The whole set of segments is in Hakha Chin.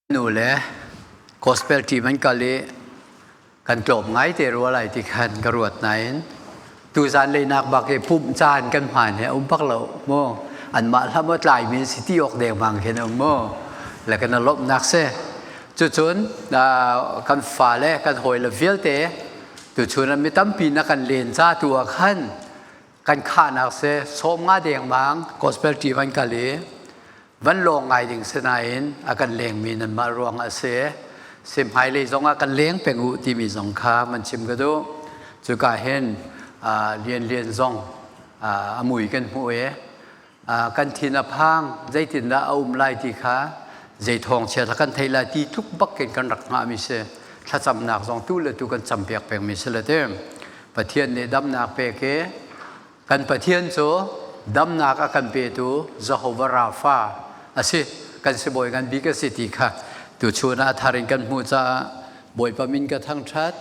Nu le gospel team an kal i kan tlawm ngai te rua lai ti khan ka ruat nain tuzan leinak bak i pumh caan kan hmaan he um bak lo mu. Anmah hlam a tlai mi si ti awk dengmang khin um mu le kan lawmhnak si. Cucun kan fale, kan hawile vialte tuchun ah mi tampi na kan len ca tu ah khan kan khahnak si. 50 dengmang gospel team an kal i van lawng ngai ding si nain a kan lengmi nanmah ruang a si. Si hmailei zong ah kan leng peng u timi zong kha man chim ka duh. Cuka hin lian lian zong a mui kan hmuh i kan thin a phang, zeitindah a um lai ti kha, zei thawng chia kan thei lai ti tluk bak in kan rak hngahmi si. Thlacamnak zong tu le tu kan campiak pengmi si le te Pathian nih damnak pek i kan Pathian cu damnak a kan petu Jehovah Rapha a si, kan sibawi ngan bik a si ti kha tuchun ah a thar in kan hmuh caah Bawipa min ka thangṭhat.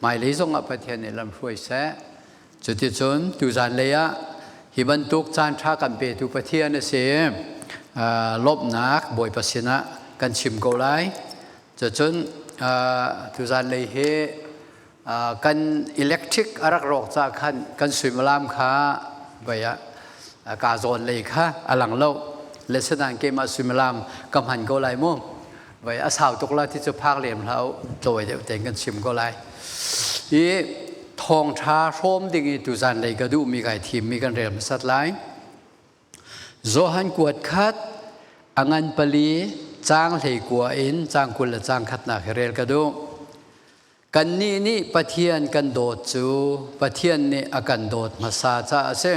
Hmailei zong ah Pathian nih lam hruai seh. Cuticun tuzan lei ah hi bantuk caan ṭha kan petu Pathian a si. Lawmhnak Bawipa sinah kan chim ko lai. Cucun tuzan lei hi kan electric a rak rawk ca khan kan suimilam kha vai ah ka zawn lei kha a lang lo le sedan keimah suimilam ka hman ko lai mu. Vai a sau tuk la ti cu phak lem hlah u, tawi deuh tein kan chim ko lai. I thawngṭha hrawm ding i tuzan lei ka duhmi kai thimmi kan rel hmasat lai. Johan kuat khat a ngan 4 caang 19 in caang 20 le caang 1nak hi rel ka duh. Kannih nih Pathian kan dawt cu Pathian nih a kan dawt hmasa caah a si.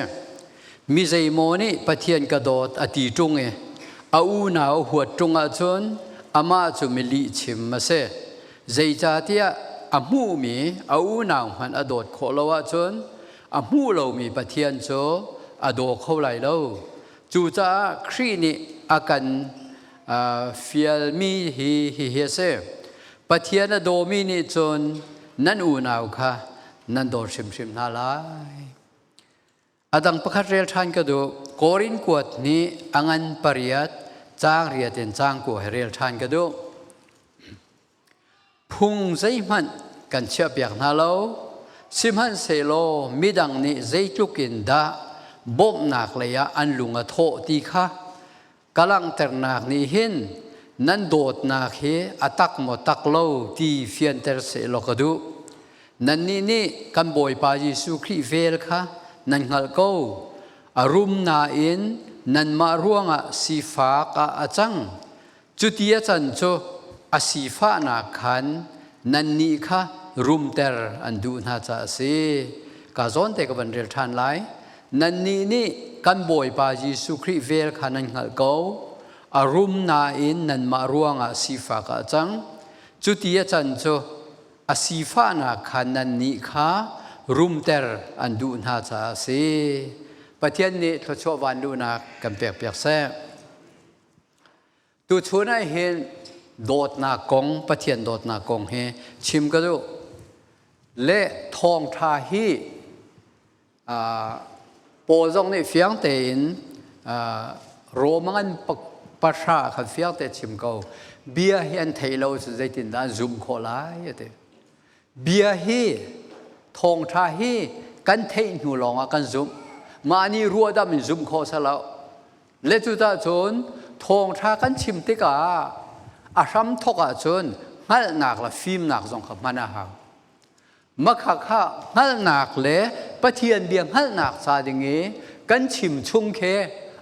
Mi zeimaw nih Pathian ka dawt a ti ṭung i a unau a huat ṭung ahcun amah cu mi lihchim a si. Zeicahtiah a hmuhmi a unau hmanh a dawt khawh lo ahcun a hmuh lomi Pathian cu a daw kho lai lo. Cucaah Khrih nih a kan fialmi hi hihi a si. Pathian a dawmi nih cun nan unau kha nan dawt hrimhrim hna lai. A dang pakhat rel ṭhan ka duh. Korin kuat nih a ngan 8 caang 8 in caang 9 he rel ṭhan ka duh. Phung zeihmanh kan chiahpiak hna lo, sihmanhsehlaw midang nih zeitluk in dah bawmhnak lei ah an lung a thawh ti kha ka langhternak nih hin nan dawtnak hi a tak maw tak lo ti fianter sehlaw ka duh. Nannih nih kan Bawipa Jesuh Khrih vel kha nan hngalh ko. A rum nain nanmah ruangah sifak ah a cang. Cuti a can cu a sifahnak khan nannih kha rumter an duh hna caah a si. Ka zawn te ka van rel ṭhan lai. Nannih nih kan Bawipa Jesuh Khrih vel kha nan hngalh ko. A rum nain nanmah ruangah sifak ah a cang. Cuti a can cu a sifahnak kha nannih kha rumter an duh hna caah a si. Pathian nih thluachuah vanluhnak kan pekpiak seh. Tuchun ah hin dawtnak kong, Pathian dawtnak kong hi chim ka duh. Le thawngṭha hi Paul zong nih fiang tein Rome ngan 9 khan fiang te chim ko. Bia hi an thei lo cun zeitindah an zumh khawh lai a ti. Bia hi, thawngṭha hi kan theih hnu lawngah kan zumh. Mah nih ruahdam in zumh khawh salo. Le cucahcun thawngṭha kan chim tikah a hramthawk ahcun hngalhnak le fimnak zong kha hman a hau. Makha kha hngalhnak le Pathian bia hngalhnak ca ding i kan chim chung khi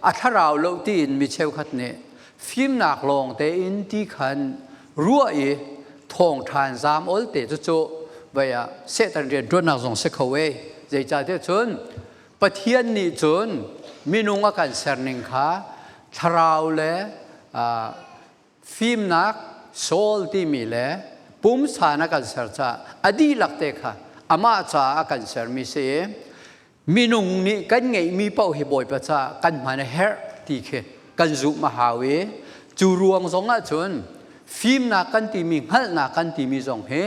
a thlarau lo tiin mi cheukhat nih fimnak lawng tein ti khan ruah i thawngṭha in zaam ol te cucu vei ah Satan rian ṭuannak zong si kho e. Zeicahtiah cun Pathian nih cun minung a kan serning kha thlarau le fimnak soul timi le pumsa na kan ser caah a dihlak te kha amah caah a kan sermi si i minung nih kan ngeihmi paoh hi Bawipa caah kan hman a herh ti khi kan zumh a hau i cu ruang zong ah cun fimnak kan timi, hngalhnak kan timi zong hi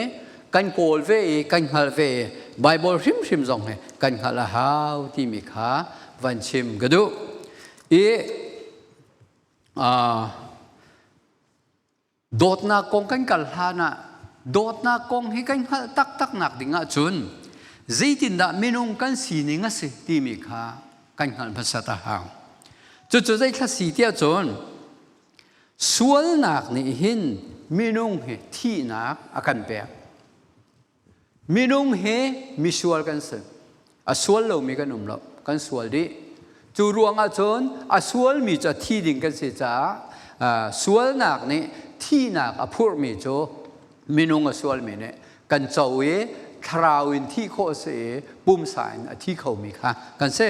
kan kawl ve i kan hngalh ve i Bible hrimhrim zong hi kan hngalh a hau timi kha van chim ka duh. I. Dawtnak kong kan kal hlan ah dawtnak kong hi kan hngalh taktak nak ding ahcun zeitindah minung kan sining a si timi kha kan hngalh hmasat a hau. Cucu zeithla si tiah cun sualnak nih hin minung hi thihnak a kan pek. Minung hi misual kan si. A sual lomi kan um lo. Kan sual dih. Cu ruangah cun a sualmi cu a thi ding kan si caah sualnak nih thihnak a phurhmi cu minung a sualmi nih kan co i thlarau in thih khawh a si i pumsa in a thi khomi kha kan si.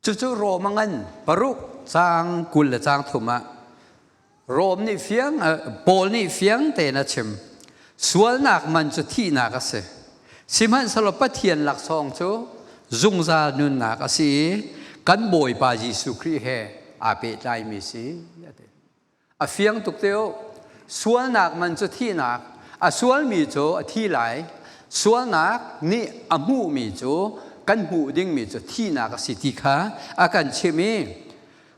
Cucu Rom a ngan paruk caang 20 le caang thum ah Rom nih fiang Paul nih fiang tein a chim. Sualnak man cu thihnak a si. Sihmanhsehlaw Pathian laksawng cu zungzal nunnak a si i kan Bawipa Jesuh Khrih he aa pehtlaimi si. A ti. A fiang tuk te u. Sualnak man cu thihnak, a sualmi cu a thi lai. Sualnak nih a hmuhmi cu kan hmuh dingmi cu thihnak a si ti kha a kan chimh i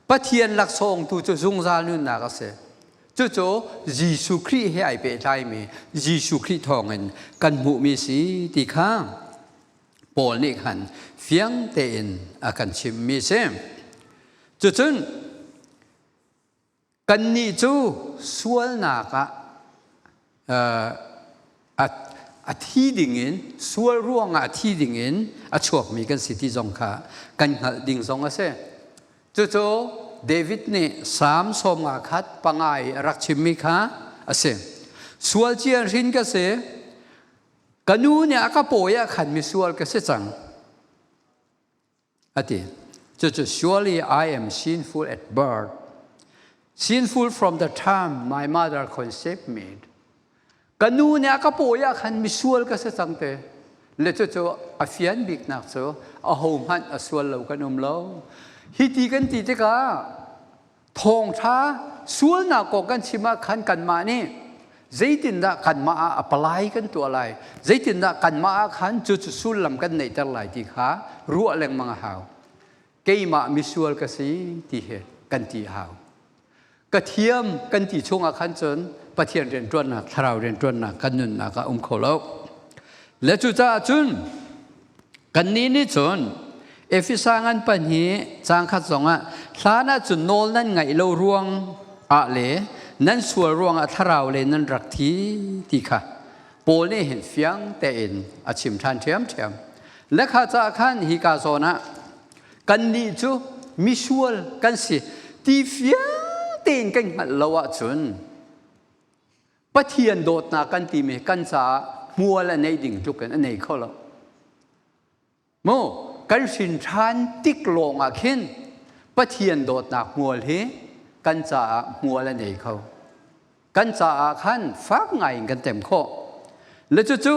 Pathian laksawng tu cu zungzal nunnak a si. Cucu Jesuh Khrih he ai pehtlaimi Jesuh Khrih thawngin kan hmuhmi si ti kha Paul nih khan fiang tein a kan chimhmi a si. Cucun Kannih cu sualnak ah a thi dingin sual ruangah a thi dingin a chuakmi kan si ti zong kha kan hngalh ding zong a si. Cucu David nih Salm 51 i a rak chimmi kha a si. Sual cian hrin ka si, ka nu nih a ka pawi ah khan misual ka si cang. A ti. Cucu surely I am sinful at birth, sinful from the time my mother conceived me. Ka nu nih a ka pawi ah khan misual ka si cang te. Le cucu a fian biknak cu ahohmanh a sual lo kan um lo. Hi ti kan ti tikah thawngṭha sualnak kong kan chim ah khan kanmah nih zeitindah kanmah ah a palai kan tuah lai, zeitindah kanmah ah khan cucu sullam kan neihter lai ti kha ruah lengmang a hau. Keimah misual ka si ti hi kan ti a hau. Ka thiam kan ti chungah khan cun Pathian rianṭuannak, thlarau rianṭuannak kan nunnak ah um kho lo. Le cucaah cun Kannih nih cun Efesa ngan pahnih caang khat zongah hlan ah cun nawl nan ngaih lo ruang ah le nan sual ruangah thlarau le nan rak thi ti kha Paul nih hin fiang tein a chim ṭhan ṭhiamṭhiam. Le kha caah khan hika zawn ah kannih cu misual kan si ti fiang tein kan hngalh lo ahcun Pathian dawtnak kan timi kan caah hmual a nei ding tluk in a nei kho lo. Mu kan hrin ṭhan tik lawng ah khin Pathian dawtnak hmual hi kan caah hmual a nei kho. Kan caah khan fak ngai in kan tem khawh. Le cucu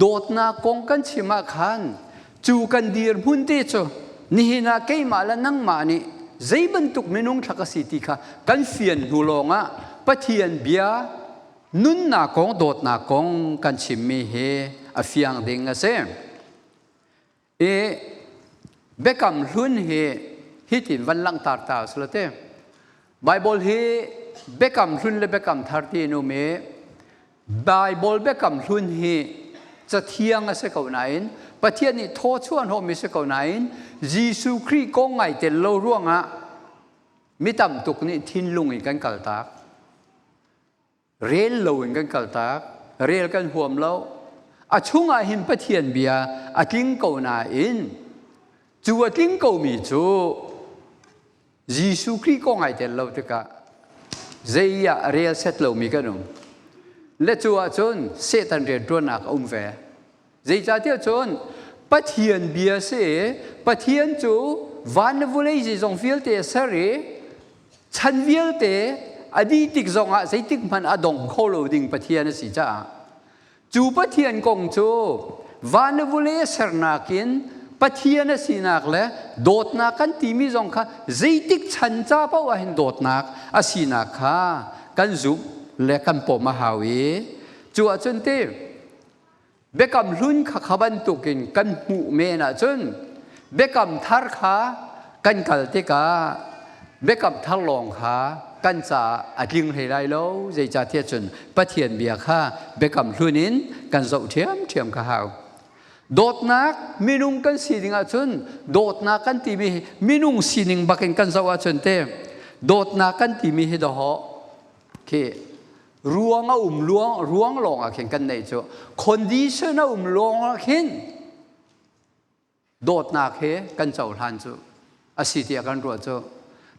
Dawtnak kong kan chim ah khan cu kan dirhmun te cu nihin ah keimah le nangmah nih zei bantuk minung thla ka si ti kha kan fian hnu lawngah Pathian bia nunnak kong dawtnak kong kan chimmi hi a fiang ding a si. I biakam hlun hi hitin van langhter ta usila te. Bible hi biakam hlun le biakam thar ti in um i Bible biakam hlun hi cathiang a si ko nain Pathian nih thaw chuah hnawhmi si ko nain Jesuh Khrih kong ngai tel lo ruangah mi tam tuk nih thinlung in kan kaltak. Rel loin kan kaltak, rel kan huam lo. A chungah hin Pathian bia a tling ko nain cu a tling komi cu Jesuh Khrih kong ai tel lo tikah zei ah rel set lomi kan um. Le cu ahcun Satan rianṭuannak a um ve. Zeicahtiah cun Pathian bia si Pathian cu van le vawlei zeizong vialte a ser i chan vialte a dih tik zongah zeitik hmanh a dong kho lo ding Pathian a si caah cu Pathian kong cu van le vawlei a sernak in Pathian a sinak le dawtnak kan timi zong kha zeitik chan ca paoh ah hin dawtnak a sinak kha kan zumh. le kan pom a hau i cu ahcun ti biakam hlun kha kha bantukin kan hmuh men ahcun biakam thar kha kan kal tikah biakam thar lawng kha kan caah a tling hlei lai lo. Zeicahtiah cun Pathian bia kha biakam hlun in kan zoh ṭhiamṭhiam kha hau. Dawtnak minung kan sining ahcun dawtnak kan timi hi minung sining bakin kan zoh ahcun te dawtnak kan timi hi dawhawh khi ruang a um luang ruang lawng ah khin kan neih cu condition a um lawng ah khin dawtnak he kan cohlan cu a si tiah kan ruah cu.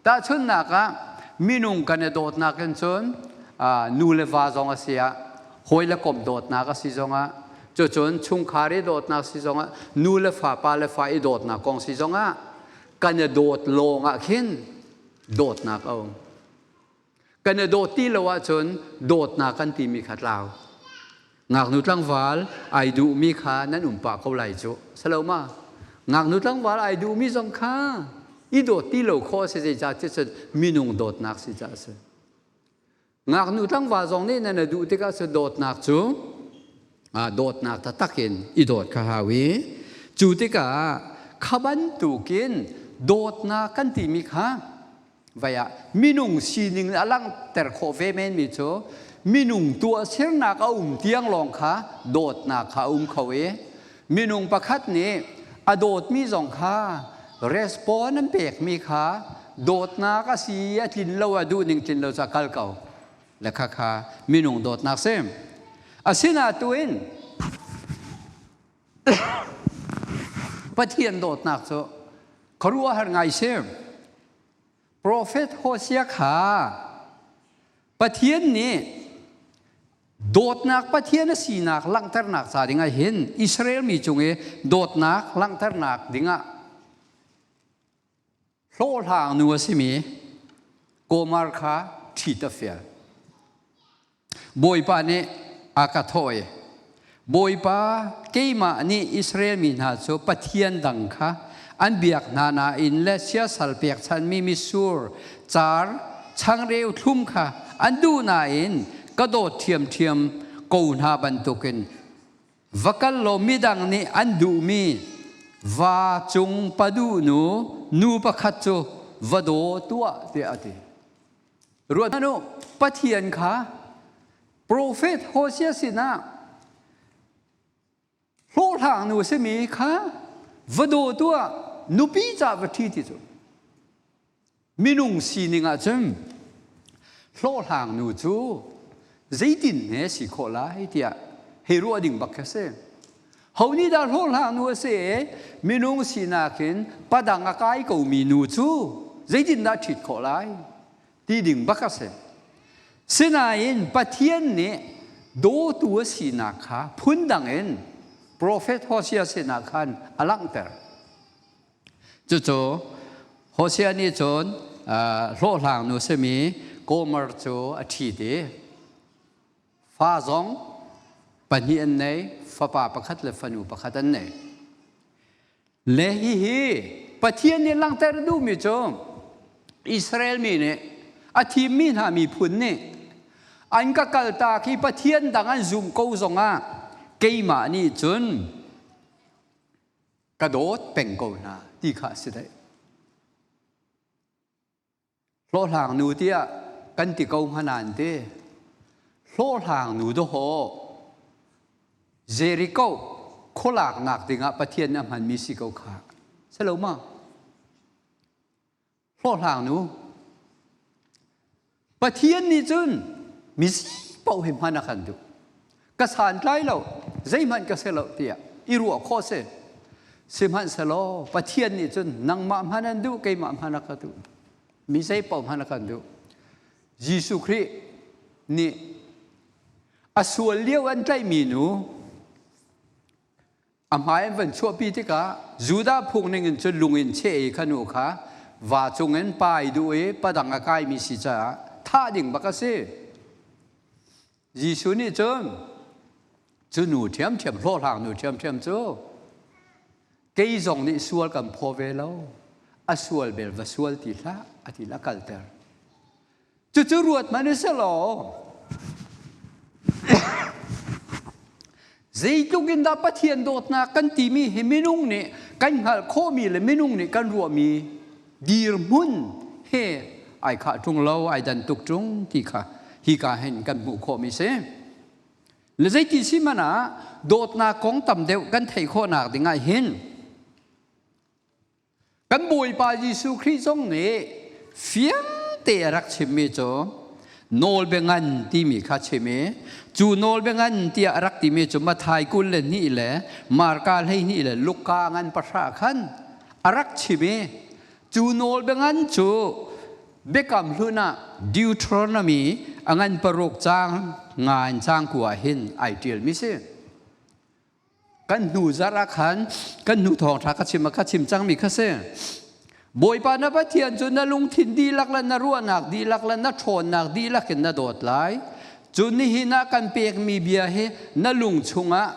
Tahchunhnak ah minung kan i dawtnak in cun nu le va zong a si ah hawi le kom dawtnak a si zongah cucun chungkhar i dawtnak si zongah nu le fa pa le fa i dawtnak kong si zongah kan i dawt lawng ah khin dawtnak a um. Kan i dawt ti lo ahcun dawtnak kan timi kha tlau. Ngaknu tlangval ai duhmi kha nan um pah ko lai cu. Salo ma? Ngaknu tlangval ai duhmi zong kha i dawt ti lo khawh a si zeicah ti cun minung dawtnak si caah a si. Ngaknu tlangval zong nih nan i duh tikah cu dawtnak cu dawtnak taktak in i dawt kha hau i cu tikah kha bantukin dawtnak kan timi kha vai ah minung sining a langhter khawh ve menmi cu minung tuahsernak a um tiang lawng kha dawtnak kha a um kho i minung pakhat nih a dawtmi zong kha respond an pekmi kha dawtnak a si a tlin lo a duhning tlin lo ca kal ko le kha kha minung dawtnak si. Asinain Pathian dawtnak cu khuaruahhar ngai si. Profet Hosea kha Pathian nih dawtnak Pathian a sinak langhternak ca dingah hin Israel mi cung i dawtnak langhternak dingah hlawhhlang nu a simi Gomer kha ṭhit a fial. Bawipa nih a ka thawh i, Bawipa, keimah nih Israel mi hna cu pathian dang kha an biak hna nain le siasal pekchanhmi mitsur car changreu thlum kha an duh nain ka dawt ṭhiamṭhiam ko hna bantukin va kal law midang nih an duhmi va cung paduh nu nu pakhat cu va daw tuah, tiah a ti. Ruat hmanh u, Pathian kha profet Hosea sinah hlawhhlang nu a simi kha va daw tuah, nupi ca va ṭhi ti cu. Minung sining ahcun hlawhhlang nu cu zeitin he si khawh lai tiah hei ruah ding bak khi a si. Ho nih dah hlawhhlang nu a si i minung sinak in padang a kai komi nu cu zeitindah ṭhit khawh lai ti ding bak a si. Sinain Pathian nih dawtu a sinak kha phundang in profet Hosea sinah khan a langhter. Cucu Hosea nih cun hlawhhlang nu simi Gomer cu a ṭhit i Fa zong pahnih an nei, fapa pakhat le fanu pakhat an nei. Le hihi Pathian nih langhter duhmi cu Israel mi nih a thimmi hna miphun nih an ka kaltak i Pathian dang an zumh ko zongah keimah nih cun ka dawt peng ko hna ti kha a si deh. Hlawhhlang nu tiah kan ti ko hnga nain ti hlawhhlang nu dawhawh Jericho khualaknak dingah Pathian nih a hmanmi si ko kha. Si lo ma? Hlawhhlang nu Pathian nih cun mi paoh hi hman a kan duh. Ka santlai lo, zeihmanh ka si lo tiah i ruah khawh si. Sihmanhsehlaw Pathian nih cun nangmah hman an duh, keimah hman a ka duh. Mi zei paoh hman a kan duh. Jesuh Khrih nih a sual lio an tlaihmi nu a hmai an van chuahpi tikah Judah phung ning in cun lung in cheh i kha nu kha va cung in pa i duh i padang a kaimi si caah thah ding bak a si. Jesuh nih cun cu nu ṭhiamṭhiam hlawhhlang nu ṭhiamṭhiam cu kei zong nih sual kan phaw ve lo a sual bel va sual ti hlah a ti la kalter. Cucu ruat hmanh u sih law. Zeitluk in dah Pathian dawtnak kan timi hi minung nih kan hngalh khawhmi le minung nih kan ruahmi dirhmun he ai khah ṭung lo, ai dan tuk ṭung ti kha hika hin kan hmuh khawhmi si. Le zeiti si hmanh ah dawtnak kong tam deuh kan theih khawhnak dingah hin Kan Bawipa Jesuh Khrih zong nih fiang te a rak chimmi cu nawlbia ngan timi kha chim i cu nawlbia ngan tiah a rak timi cu Matthai 22 le Marka 12 le Luka ngan pahra khan a rak chim i cu nawlbia ngan cu Biakam Hlun ah Deuteronomy a ngan paruk caang nga in caang kua hin ai ṭialmi si. Kan hnu zarh ah khan kan hnu thawngṭha ka chim ka chim cangmi kha si. Bawipa na Pathian cu na lungthin dihlak le na ruahnak dihlak le na ṭhawnnak dihlak in na dawt lai. Cun nihin ah kan pekmi bia hi na lung chungah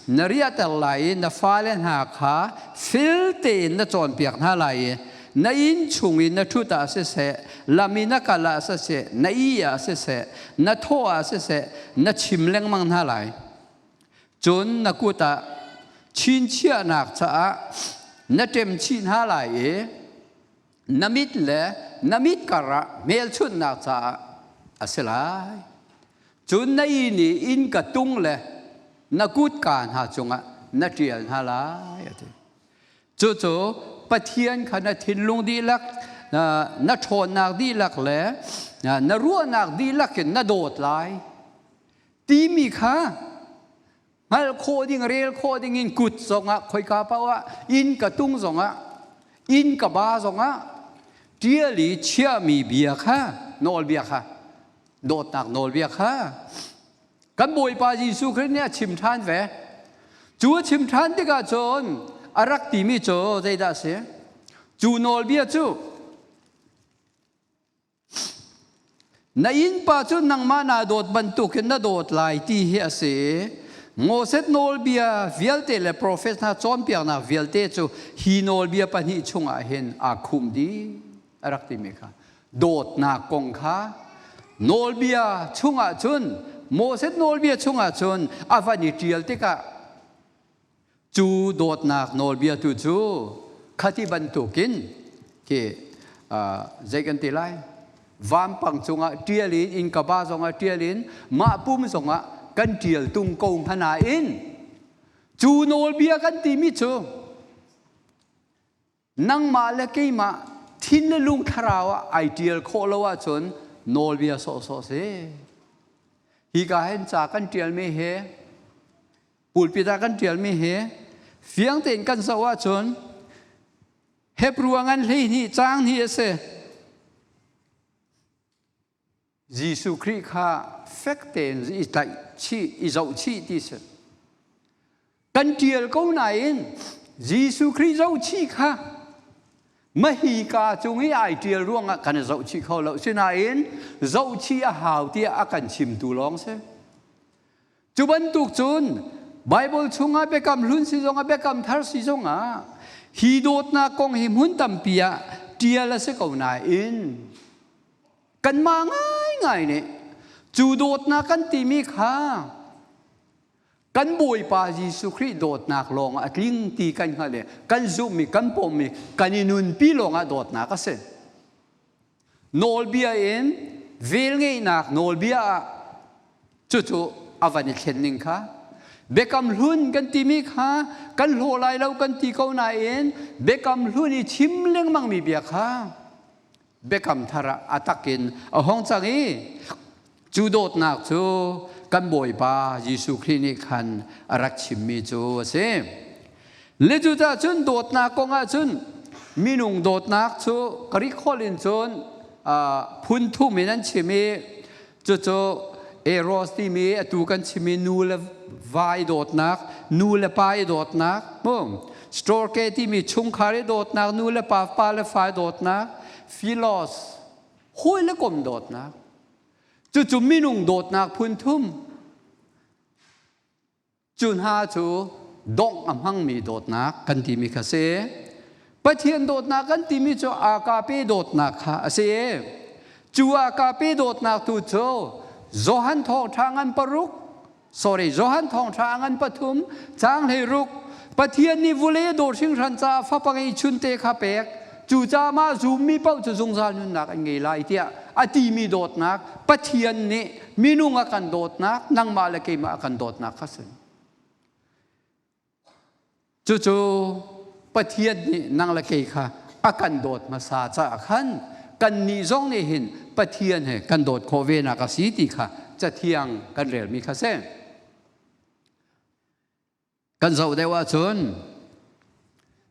na riahter lai i na fale hna kha fel tein na cawnpiak hna lai i na inn chung i na ṭhut ah siseh, lam i na kal ah siseh, na ih ah siseh, na thawh ah siseh, na chim lengmang hna lai. Cun na kut ah chinchiahnak caah na ṭem chih hna lai i na mit le na mit karah hmelchunhnak caah a si lai. Cun na inn i innka tung le na kutka hna cungah na ṭial hna lai, a ti. Cucu Pathian kha na thinlung dihlak, na ṭhawnnak dihlak le na ruahnak dihlak in na dawt lai. Timi kha hngalh khawh ding, rel khawh ding in kut zongah, khoika paoh ah, inn ka tung zongah, inn ka ba zongah ṭial i chiahmi bia kha, nawlbia kha, dawtnak nawlbia kha kan Bawipa Jesuh Khrih nih a chim ṭhan ve. Cu a chim ṭhan tikah cun a rak timi cu zeidah a si? Cu nawlbia cu Na innpa cu nangmah naa dawt bantukin na dawt lai ti hi a si. Moses nawlbia vialte le profet hna cawnpiaknak vialte cu hi nawlbia pahnih chungah hin aa khumh dih a rak timi kha. Dawtnak kong kha nawlbia chungah cun Moses nawlbia chungah cun a van i ṭial tikah Cu dawtnak nawlbia tu cu khati bantukin khi zei kan ti lai vampang cungah ṭial in innkaba zongah ṭial in mah pum zongah kan ṭial tung ko hmana in cu nawlbia kan timi cu nangmah le keimah thin le lung thlarau ah ai ṭial khawh lo ahcun nawlbia sawhsawh si. Hi ka hin ca kan ṭialmi hi pulpit ah kan ṭialmi hi fiang tein kan zoh ahcun Hebrew ah ngan 12 caang hnih a si. Jesuh Khrih kha fek tein i tlaih chih, i zoh chih ti si. Kan ṭial ko nain Jesuh Khrih zoh chih kha mahi ka cung i ai ṭial ruangah kan i zoh chih kho lo. Sinain zoh chih a hau tiah a kan chimtu lawng si. Cu bantuk cun Bible chungah biakam hlun si zongah biakam thar si zongah hi dawtnak kong hi hmun tampi ah ṭial a si ko nain kanmah ngaingai nih cu dawtnak kan timi kha kan Bawipa Jesuh Khrih dawtnak lawng a tling ti kan hngalh i kan zumhmi kan pommi kan i nunpi lawngah dawtnak a si. Nawlbia in velngeihnak nawlbia ah cucu a van i thlen ning kha Biakam hlun kan timi kha kan hlaw lai lo kan ti ko nain Biakam hlun i chim lengmangmi bia kha Biakam thar ah a tak in a hong cang i cu dawtnak cu kan Bawipa Jesuh Khrih nih khan a rak chimmi cu a si. Le cucaah cun dawtnak kong ah cun minung dawtnak cu Greek holh in cun phun thum in an chim i cucu eros timi atu kan chimmi nu le va i dawtnak, nu le pa i dawtnak, storge timi chungkhar i dawtnak, nu le pa, pa le fa i dawtnak, philos, hawi le kom dawtnak. Cucu minung dawtnak phun thum. Cu hna cu dongh a hmangmi dawtnak kan timi kha si. Pathian dawtnak kan timi cu agape dawtnak kha a si. Cu agape dawtnak tu cu Johan thawngṭha ngan paruk. Sorry, Johan thawngṭha a ngan pathum caang 16. Pathian nih vulei a dawt hringhran caah fapa ngei chunte kha pek. Cucaah mah zummi paoh cu zungzal nunnak an ngei lai tiah a timi dawtnak Pathian nih minung a kan dawtnak, nangmah le keimah a kan dawtnak kha si. Cucu Pathian nih nang le kei kha a kan dawt hmasa caah khan kannih zong nih hin Pathian he kan dawt khawh ve nak a si ti kha Cathiang kan relmi kha si. Kan zoh deuh ahcun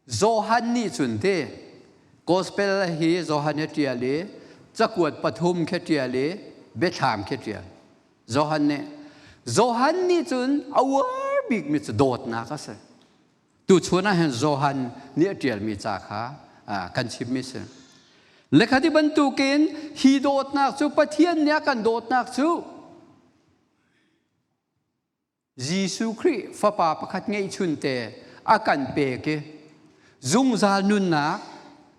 Johan nih cun ti Gospel hi Johan he ṭial i cakuat pathum khe ṭial i biathlam khe ṭial. Johan nih Johan nih cun a uar bikmi cu dawtnak a si. Tuchun ah hin Johan nih a ṭialmi ca kha kan chimmi si. Le khati bantukin hi dawtnak cu Pathian nih a kan dawtnak cu Jesuh Khrih Fapa pakhat ngeihchunte a kan pek i zungzal nunnak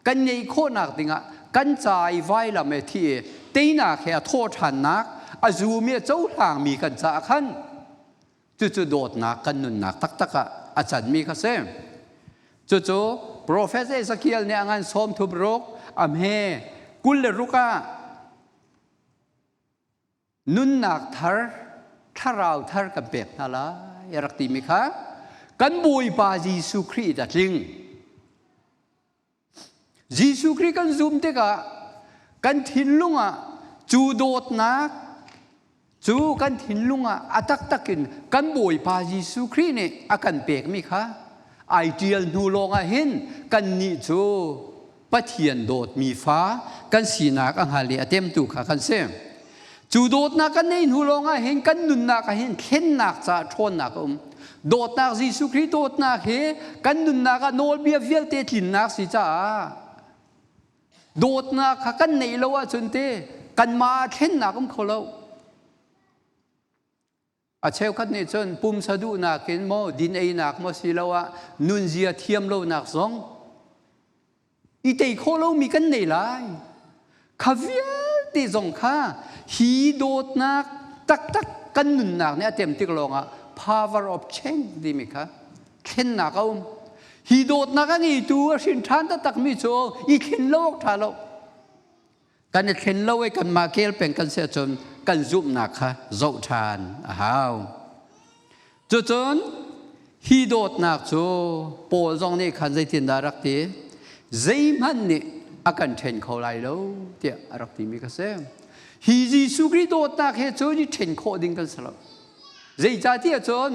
kan ngeih khawhnak dingah kan ca i vailam he thi i teinak he a thawhṭhannak a zumi a cohlangmi kan caah khan cucu dawtnak kan nunnak taktak ah a canmi kha si. Cucu Profet Ezekiel nih a ngan 36 a hme 26 ah Nunnak thar, thlarau thar kan pek hna lai a rak timi kha kan Bawipa Jesuh Khrih a tling. Jesuh Khrih kan zum tikah kan thinlung ah cu dawtnak cu kan thinlung ah a taktak in kan Bawipa Jesuh Khrih nih a kan pekmi kha ai ṭial hnu lawngah hin kannih cu Pathian dawtmi fa kan sinak a hngal i a temtu kha kan si. Cu dawtnak kan neih hnu lawngah hin kan nunnak ah hin thlennak caah ṭhawnnak a um. Dawtnak Jesuh Khrih dawtnak hi kan nunnak ah nawlbia vialte tlinnak si caah dawtnak kha kan neih lo ahcun te kanmah ah thlennak um kho lo. A cheukhat nih cun pumsa duhnak in maw din einak maw siloah nunzia thiam lonak zong i tei khawh lomi kan nei lai. Kha vialte zong kha hi dawtnak taktak kan nunnak nih a tem tik lawngah power of change timi kha thlennak a um. Hi dawtnak a ngeitu a hrin ṭhan taktakmi cu i thlen lo awk ṭha lo. Kan i thlen lo i kanmah kel peng kan si ahcun kan zumhnak kha zoh ṭhan a hau. Cucun hi dawtnak cu Paul zong nih khan zeitindah a rak ti? Zeihmanh nih a kan ṭhen kho lai lo tiah a rak timi kha si. Hi Jesuh Khrih dawtnak he cun i ṭhen khawh ding kan si lo. Zeicahtiah cun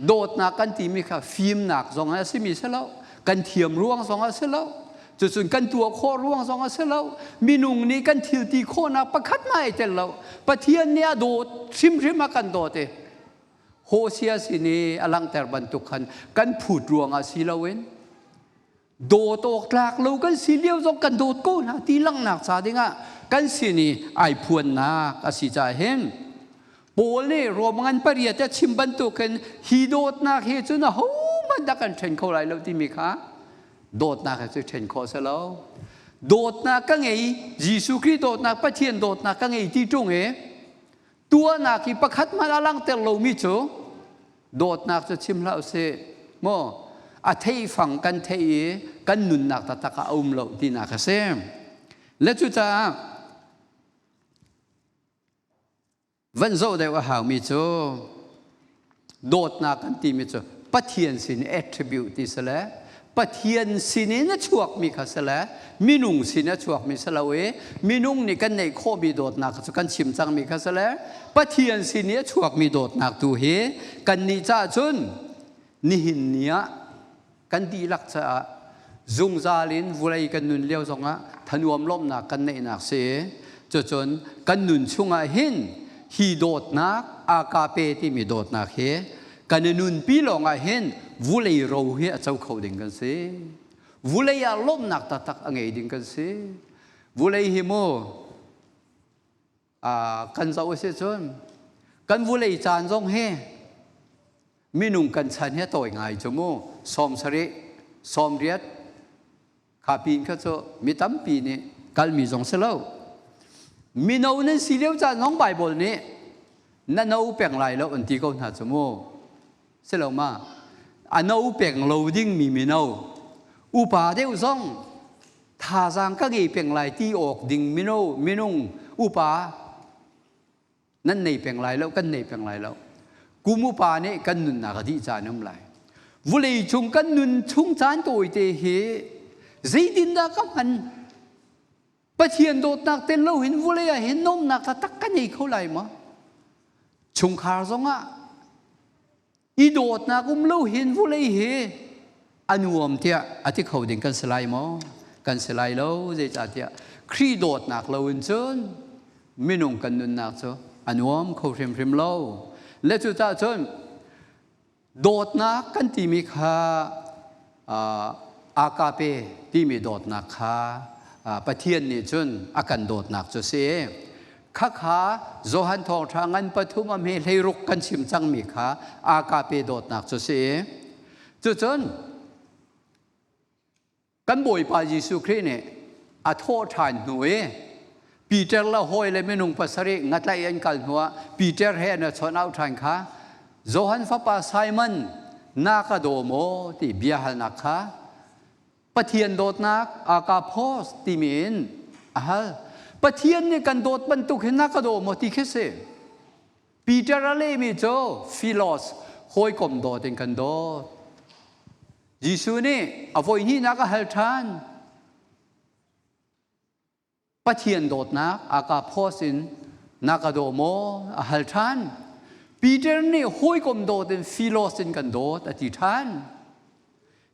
dawtnak kan timi kha fimnak zong a simi si lo, kan thiam ruang zong a si lo, cucun kan tuah khawh ruang zong a si lo, minung nih kan thil ti khawhnak pakhat hmai ai tel lo. Pathian nih a dawt hrimhrim a kan dawt i Hosea sin i a langhter bantuk khan kan phut ruangah si loin dawt awk tlak lo kan si lio zong kan dawt ko hna ti langhnak ca dingah kan sin i ai phuannak a si caah hin Paul nih Rom ngan pariat a chim bantukin hi dawtnak hi cun ahohmanh dah kan ṭhen kho lai lo timi kha dawtnak hi cu ṭhen khawh si lo. Dawtnak ka ngei, Jesuh Khrih dawtnak, Pathian dawtnak ka ngei ti ṭung i tuahnak hi pakhat hmanh a langhter lomi cu dawtnak cu chim hlah usih maw a theifang kan theih i kan nunnak taktak ah a um lo tinak a si. Le cucaah van zoh deuh a haumi cu dawtnak kan timi cu Pathian sin attribute ti si le Pathian sinin a chuakmi kha si le minung sin a chuakmi si lo i minung nih kan neih khawhmi dawtnak cu kan chim cangmi kha si le Pathian sin i a chuakmi dawtnak tu hi kannih caah cun nihin ni ah kan dihlak caah zungzal in vulei kan nun lio zongah thanuam lawmhnak kan neihnak si cucun kan nun chungah hin hi dawtnak agape timi dawtnak hi kan i nunpi lawngah hin vulei ro hi a co kho ding kan si. Vulei ah lawmhnak taktak a ngei ding kan si. Vulei hi mu kan zoh a si cun kan vulei caan zong hi minung kan chan hi a tawi ngai cu mu 70 80 kha pin kha cu mi tampi nih kalmi zong si lo. Mino nan si lio caan zong Bible nih. Na no peng lai lo an ti ko hna cu mu. Si lo ma? A no peng lo dingmi mino, upa deuh zong thazaang ka ngei peng lai ti awk ding mino, minung upa nan nei peng lai lo, kan nei peng lai lo. Kum upa nih kan nunnak a dih caan um lai. Vulei chung kan nun chung caan tawite hi zeitindah ka hman? Pathian dawtnak tel lo hin vulei ah hin nomnak taktak kan nei kho lai maw? Chungkhar zongah i dawtnak um lo hin vulei hi a nuam tiah a ti kho ding kan si lai maw? Kan si lai lo. Zeicahtiah Khrih dawtnak lo in cun minung kan nunnak cu a nuam kho hrimhrim lo. Le cucaah cun Dawtnak kan timi kha agape timi dawtnak kha Pathian nih cun a kan dawtnak cu si. Khakha Johan thawngṭha ngan pathum a hme 16 kan chim cangmi kha agape dawtnak cu si. Cucun Kan Bawipa Jesuh Khrih nih a thawh ṭhan hnu i Peter le hawi le minung pasarih ngatlaih an kal hnuah Peter he an chawnh au ṭhan kha Johan fapa Simon na ka daw maw ti biahalnak kha Pathian dawtnak agaphos timi in a hal. Pathian nih kan dawt bantuk hin na ka daw maw ti khi si. Peter a lehmi cu Philos hawikom dawt in kan dawt. Jesuh nih a voihnihnak a hal ṭhan. Pathian dawtnak agaphos in na ka daw maw? A hal ṭhan. Peter nih hawikom dawt in Philos in kan dawt a ti ṭhan.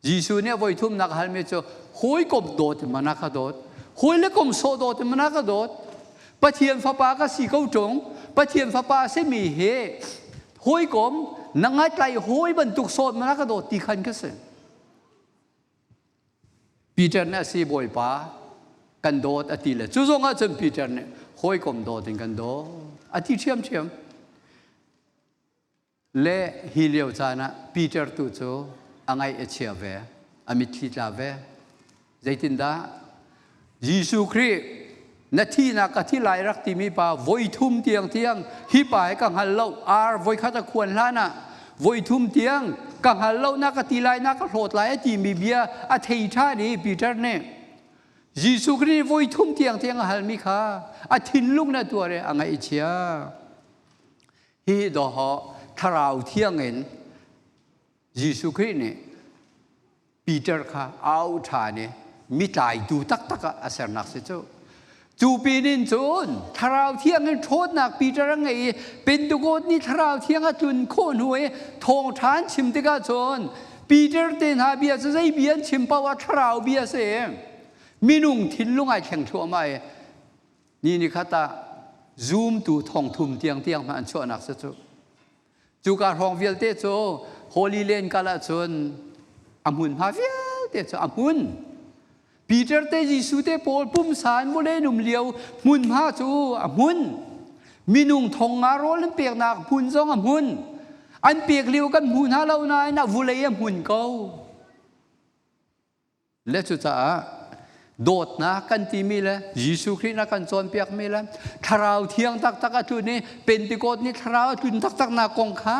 Jesuh nih a voithumnak a halmi cu hawikom dawt in mana ka dawt, hawi le kom sawh dawt in mana ka dawt. Pathian fapa ka si ko ṭung, Pathian fapa a simi hi hawikom na ngatlai hawi bantuk sawt mana ka dawt ti khan ka si. Peter nih a si Bawipa kan dawt a ti le cu zong ah cun Peter nih hawikom dawt in kan dawt a ti ṭhiamṭhiam. Le hi lio caan ah Peter tu cu a ngaih a chia ve, a mitthli tla ve. Zeitindah? Jesuh Khrih na thihnak ka thi lai rak timi pa voi thum tiang tiang hi pa hi ka hngal lo ar voikhat a khuan hlan ah voi thum tiang ka hngal lo na ka ti lai na ka hlawt lai a timi bia a thei ṭhan i Peter nih Jesuh Khrih voi thum tiang tiang a halmi kha a thinlung na tuar i a ngaihchia. Hihi dawhawh Thlarau Thiang in Jesuh Khrih nih Peter kha au ṭhan i mitlaitu taktak ah a sernak si cu. Cu pin in cun Thlarau Thiang in ṭhawnnak Peter a ngei i Pentecost ni Thlarau Thiang a tlun khawh hnu i thawngṭha an chim tikah cun Peter te hna bia cu zei bia an chim paoh ah Thlarau bia a si. Minung thinlung ai thleng thluahmah i Ni ni khat ah zumtu thongthum tiangtiang hmanh an chuahnak si cu. Cuka hrawng vialte cu Holy Land kal ahcun a hmunhma vialte cu a hmun. Peter te Jesuh te pawl pumsa in vawlei um lio hmunhma cu a hmun. Minung thong nga rawl an peknak hmun zong a hmun. An pek lio kan hmu hna lo nain a vulei a hmun ko. Le cucaah dawtnak kan timi le Jesuh Khrih na kan cawnpiakmi le Thlarau Thiang taktak a tlun i Pentecost ni Thlarau a tlun taktaknak kong kha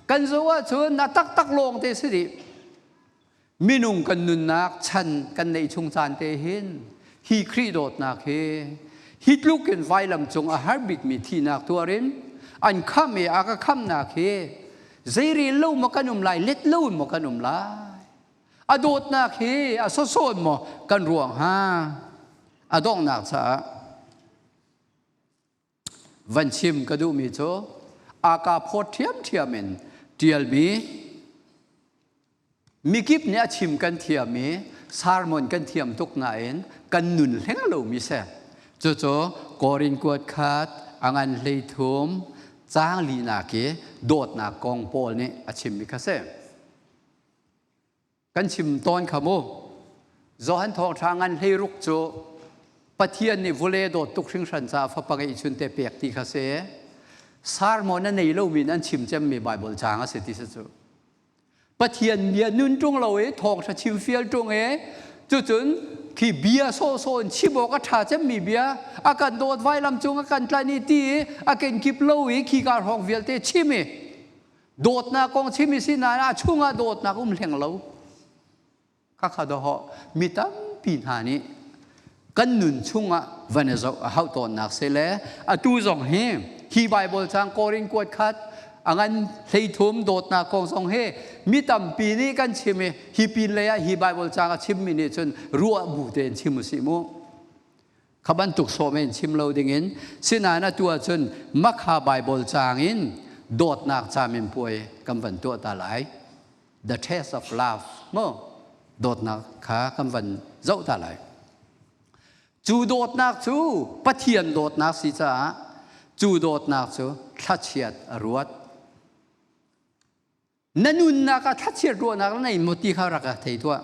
kan zoh ahcun a taktak lawng te si dih. Minung kan nunnak chan kan neih chung caan te hin hi Khrih dawtnak hi hi tluk in vailam cung a har bikmi thihnak tuar in an khamh i a ka khamhnak hi zeirel lo maw kan um lai let lo in maw kan um lai A dawtnak hi a sawsawt maw kan ruang ha? A donghnak caah van chim ka duhmi cu aka phawt ṭhiamṭhiam in ṭialmi mikip nih a chim kan thiam i sermon kan thiam tuk nain kan nun hleng lomi si. Cucu Korin kuat khat a ngan 13 caang linak i dawtnak kong Paul nih a chimmi kha si. Kan chim tawn kha mu. Johan thawngṭha ngan 16 cu Pathian nih vule dawt tuk hringhran caah fapa ngeihchun te pek ti kha si. Sermon a nei lomi in an chim cemmi Bible caang a si ti si cu. Pathian bia nun ṭung lo i thawngṭha chim fial ṭung i cucun Khi bia sawhsawh in chim awk a ṭha cemmi bia, a kan dawt vailam cung a kan tlanh i ti i a kenkip lo i khika hrawng vialte chim i dawtnak kong chim i si nain a chungah dawtnak um hleng lo. Khakha dawhawh mi tampi hna nih kan nun chungah van i zoh a hauh tawnnak si le atu zong hi hi Baibal caang Korin kuat khat a ngan 13 dawtnak kong zong hi mi tampi nih kan chim i hi pin lei ah hi Baibal caang a chimmi nih cun ruah bu tein chim usih mu. Kha bantuk sawm in chim lo dingin sinain atu ahcun makha Baibal caang in dawtnak caminpuai kan van tuah ta lai. The test of love mu dawtnak kha kan van zoh ta lai. Cu dawtnak cu Pathian dawtnak si caah cu dawtnak cu thlachiat a ruat. Na nunnak ah thlachiat ruahnak na nei maw ti kha rak thei tuah.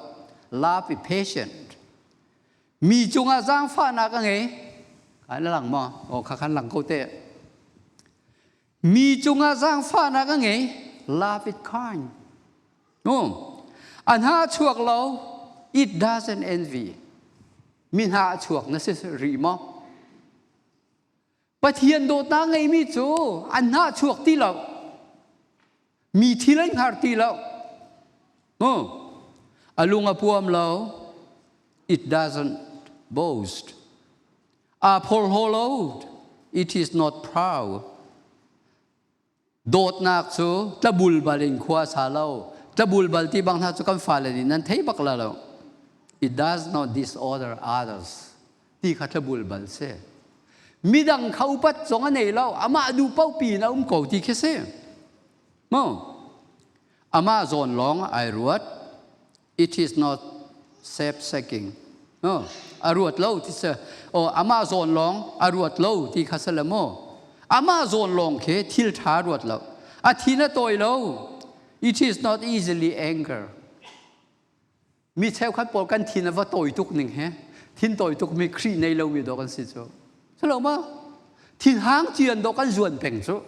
Love is patient. Mi cungah zaangfahnak a ngei. Kan lang maw? Aw kha khan lang ko te. Mi cungah zaangfahnak a ngei. Love is kind. No. An ha chuak lo. It doesn't envy. Mi hna a chuak na si rih maw? Pathian dawtnak ngeimi cu an hnah chuak ti lo. Mi thil an hngar ti lo. A lung a puam lo. It doesn't boast. Aa phorhlaw lo. It is not proud. Dawtnak cu tlabulbal in khua a sa lo. Tlabulbal ti bang hna cu kan fale nih nan thei bak la lo. It does not disorder others. Ti kha tlabulbal si. Midang kha upat zong a nei lo. Amah duh paoh pi in a um ko ti khi si. Mu. Amah zawn lawng ai ruat. It is not self-seeking. No, a ruat lo ti si. Oh, amah zawn lawng a ruat lo ti kha si le mu. Amah zawn lawng khi thil ṭha ruat lo. A thin a tawi lo. It is not easily anger. Mi cheukhat pawl kan thin a va tawi tuk ning he. Thin tawi tuk mi Khrih nei lomi dawh kan si cu. Silo ma? Thin hang cian dawh kan zuan peng cu.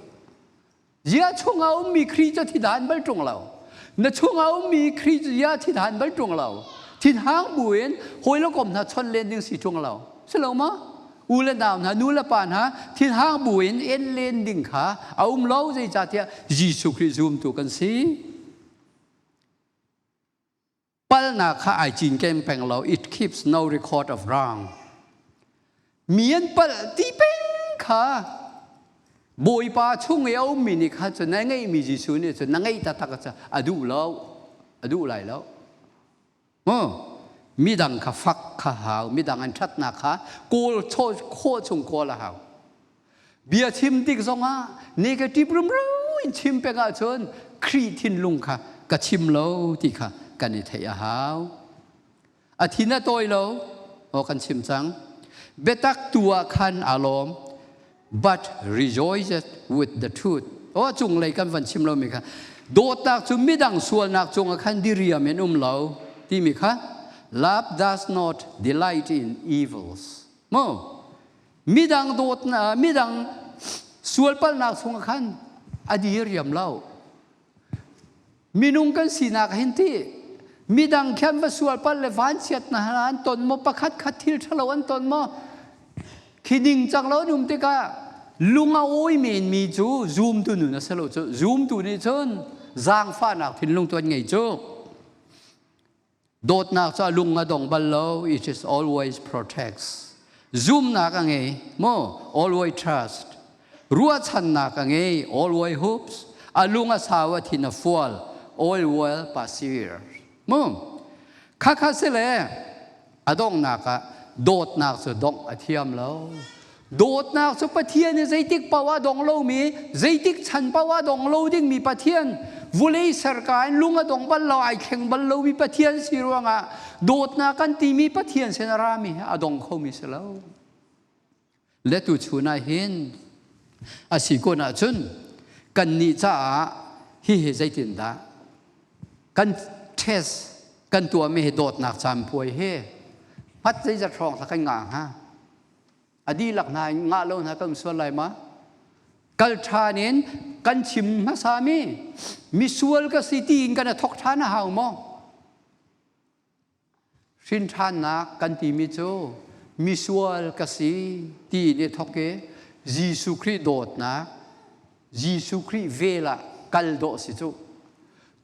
Zia chungah ummi Khrih cu thithan bal ṭung lo. Na chungah ummi Khrih cu zia thithan bal ṭung lo. Thinhang buin hawi le kom hna chawnh len ding si ṭung lo. Si lo ma? U le nau hna, nu le pa hna thinhang buin en len ding kha a um lo zeicahtiah Jesuh Khrih zumtu kan si. Palnak kha ai cinken peng lo. It keeps no record of wrong. Mi an palh ti peng kha Bawipa chung i a ummi nih kha cun na ngeihmi Jesuh nih cun na ngeih taktak cu a duh lo, a duh lai lo. Midang kha fak kha hau, midang an ṭhatnak kha kawl khawh chung kawl a hau. Bia chim tik zongah negative rumro in chim peng ahcun Khrih thinlung kha ka chim lo ti kha kan i theih a hau. A thin a tawi lo, aw kan chim cang. Biatak tu ah khan aa lawm, but rejoices with the truth. Aw cunglei kan van chim lomi kha dawtnak cu midang sualnak cungah khan diriam in um lo timi kha love does not delight in evils. Mo Midang dawtnak, midang sualpalhnak chungah khan a diriam lo. Minung kan sinak hin ti midang khi an va sualpalh le vanchiatnak hna an ton maw pakhat khat thil ṭhalo an ton maw khi ningcang lo an um tikah lung a awi menmi cu zumtu nun a si lo cu zumtu nih cun zaangfahnak thinlung tu an ngei cu. Dawtnak cu a lung a dong bal lo. It is always protects. Zumnak a ngei. Mo, always trust. Ruahchannak a ngei. Always hopes. A lung a sau a thin a fual. All will persevere. Mo, khakha si le a donghnak ah dawtnak cu dongh a thiam lo. Dawtnak cu Pathian i zeitik paoh ah dong lomi, zeitik chan paoh ah dong lo dingmi Pathian, vulei serka in lung a dong bal lo, ai thleng bal lomi Pathian si ruangah dawtnak kan timi Pathian sin a rami a dong khomi si lo. Le tu chun ah hin a si kun ahcun kannih caah hihi zeitindah kan test kan tuahmi hi dawtnak caan puai hi hmat zeizat hrawng kha kan ngah hnga? A dihlak hna in ngah lo hna kan sual lai ma? Kal ṭhan in kan chim hmasami misual ka si ti in kan i thok ṭhan a hau maw? Hrinṭhannak kan timi cu misual ka si ti in i thawk i Jesuh Khrih dawtnak, Jesuh Khrih vel ah kal dawh si cu.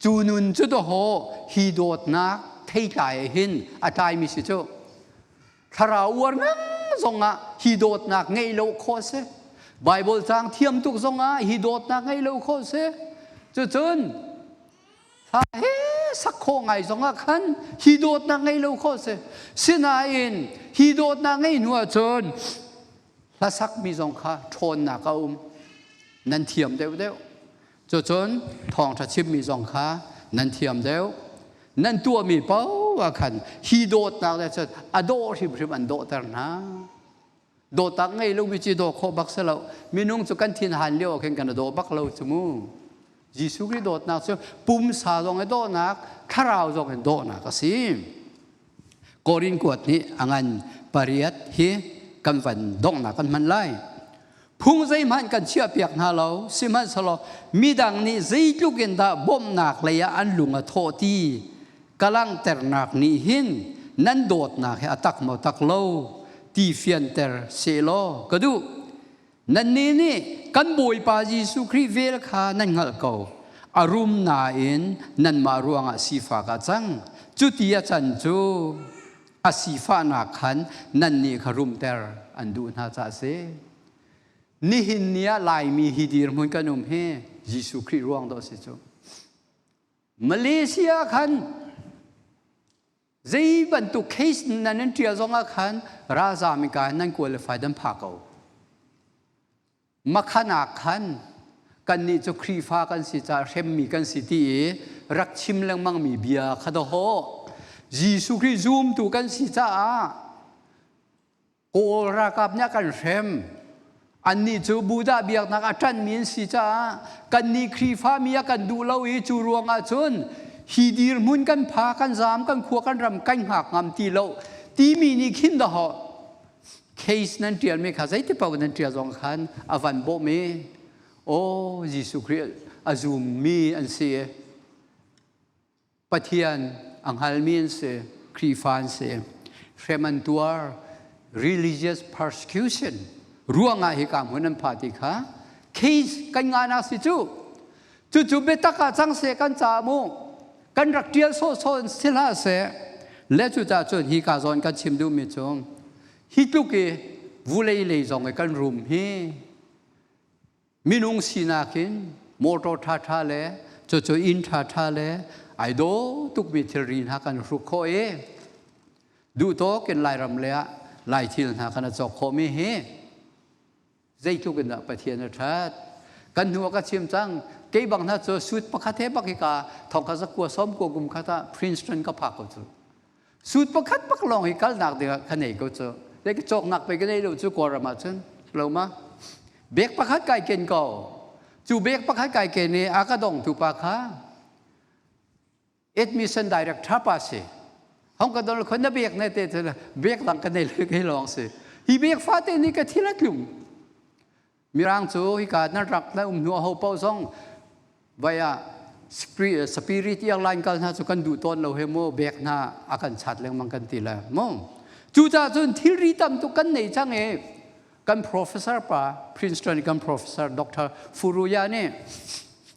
Cu nun cu dawhaw hi dawtnak theitlai ah hin a tlaimi si cu. Thlarau uar ngang zongah hi dawtnak ngeih lo khawh si. Bible caang thiam tuk zongah hi dawtnak ngeih lo khawh si. Cucun Hla he sak khawh ngai zongah khan hi dawtnak ngei lo khawh si. Sinain hi dawtnak ngei hnu ahcun hlasakmi zong kha ṭhawnnak a um. Nan thiam deuhdeuh. Cucun thawngṭha chimmi zong kha nan thiam deuh. Nan tuahmi paoh ah khan hi dawtnak le cun a dawh hrimhrim an dawhter hna. Dawtak ngei lomi cu daw khawh bak si lo. Minung cu kan thin han lio ah khin kan daw bak lo cu mu. Jesuh Khrih dawtnak cu pumsa zong i dawhnak, thlarau zong in dawhnak a si. Korin kuat nih a ngan pariat hi kan van donghnak kan hman lai. Phung zeihmanh kan chiahpiak hna lo, sihmanhsehlaw midang nih zeitluk in dah bawmhnak lei ah an lung a thawh ti ka langhternak nih hin nan dawtnak hi a tak maw tak lo ti fianter sehlaw ka duh. Nannih nih kan Bawipa Jesuh Khrih vel kha nan hngalh ko. A rum nain nanmah ruangah sifak a cang. Cuti a can cu a sifahnak khan nannih kha rumter an duh hna caah a si. Nihin ni ah Laimi hi dirhmun kan um hi Jesuh Khrih ruang dawh a si cu. Malaysia khan zei bantuk case nan in ṭial zongah khan ralzaam in ka nan qualify dan pha ko. Makhan ah khan kannih cu Khrihfa kan si caah hremmi kan si ti i rak chim lengmangmi bia kha dawhawh. Jesuh Khrih zumtu kan si caah Kawl ralkap nih a kan hrem. Annih cu Buddha biaknak a ṭanhmi an si caah kannih Khrihfami a kan duh lo i cu ruangah cun hi dirhmun kan pha, kan zaam, kan khua, kan ram kan hngak ngam ti lo timi nih khin dahawh case nan ṭialmi kha zeiti paoh nan ṭial zong khan a van bawmh i aw Jesuh Khrih a zummi an si i Pathian a hngalmi an si, Khrihfa an si. Hrem an tuar, religious persecution ruangah hika hmun an pha ti kha case kan ngahnak si cu. Cucu biatak ah cang seh kan ca mu. Kan rak ṭial sawhsawh in si hlah seh. Le cucaah cun hika zawn kan chim duhmi cu hi tluk i vulei lei zong i kan rum hi Minung sinak in motor ṭhaṭha le cucu inn ṭhaṭha le ai dawh tukmi thilri hna kan hruk khawh i duhtawk in Lairam le ah Lai thil hna kan cawk khawhmi hi zeitluk in dah Pathian a ṭhat. Kan hnu ah ka chim cang, kei bang hna cu suit pakhat he bak hika thongkha zakua sawmkua kum khat ah Princeton ka phak ko cu. Suit pakhat bak lawng hi kalnak ding ah ka nei ko cu. Zei ka cawknak pe ka nei lo cu Kawlram ah cun lo ma. Bek pakhat kai ken ko. Cu bek pakhat kai ken i a ka dongtu pa kha admission director pa si. Hong ka don khon na bek ne te bek dang ka nei le kai lawng si. Hi bek fate ni ka thil a tlung. Mirang cu hika nan rak na um hnu aho paoh zong vai ah spirit airline kal hna cu kan duh tawn lo he mu bek hna a kan chat lengmang kan ti le mu. Cucaah cun thilri tam tuk kan nei cang i kan professor pa Princeton kan professor Dr. Furuya nih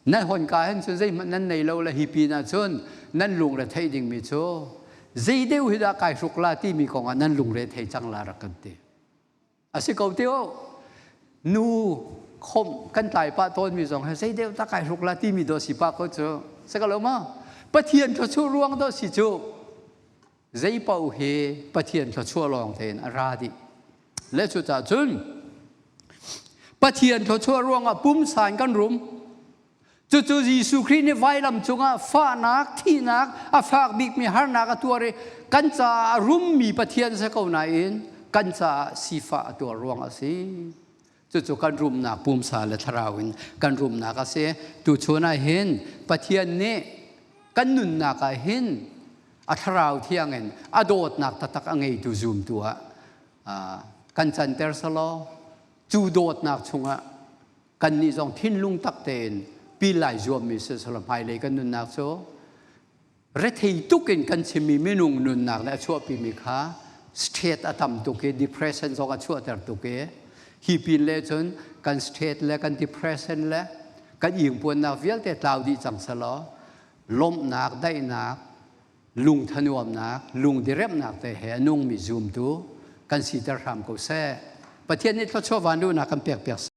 nan hon ka hen cun zeihmanh nan nei lo le hi pin ah cun nan lungre theih dingmi cu zei deuh hi dah kai hruk la timi kong ah nan lungre thei cang la rak kan ti. A si ko tio. Nu khomh kan tlai pah tawnmi zong he zei deuh tak ai hruk la timi dawh si pah ko cu. Si ko lo ma? Pathian thluachuah ruang dawh si cu. Zei paoh hi Pathian thluachuah lawng tein a ra dih. Le cucaah cun Pathian thluachuah ruangah pumsa in kan rum. Cucu Jesuh Khrih nih vailam cungah fahnak, thihnak, a fak bikmi harnak a tuar i kan caah a rummi Pathian si ko nain kan caah sifah a tuar ruang a si. Cucu kan rumnak pumsa le thlarau in kan rumnak a si. Tuchun ah hin Pathian nih kan nunnak ah hin a thlarau thiang in a dawtnak taktak a ngeitu zumtu ah kan canter selaw cu dawtnak chungah kannih zong thinlung tak tein pil lai zuammi si selaw hmailei kan nunnak cu Rethei tuk in kan chimmi minung nunnak le a chuahpimi kha state a tam tuk i depression zong a chuahter tuk i hi pin le cun kan state le kan depression le kan ingpuannak vialte tlau dih cang selaw lawmhnak, daihnak, lung thanuamnak, lung diremnak te he a nungmi zumtu kan siter hram ko seh. Pathian nih thluachuah van duhnak kan pek piak.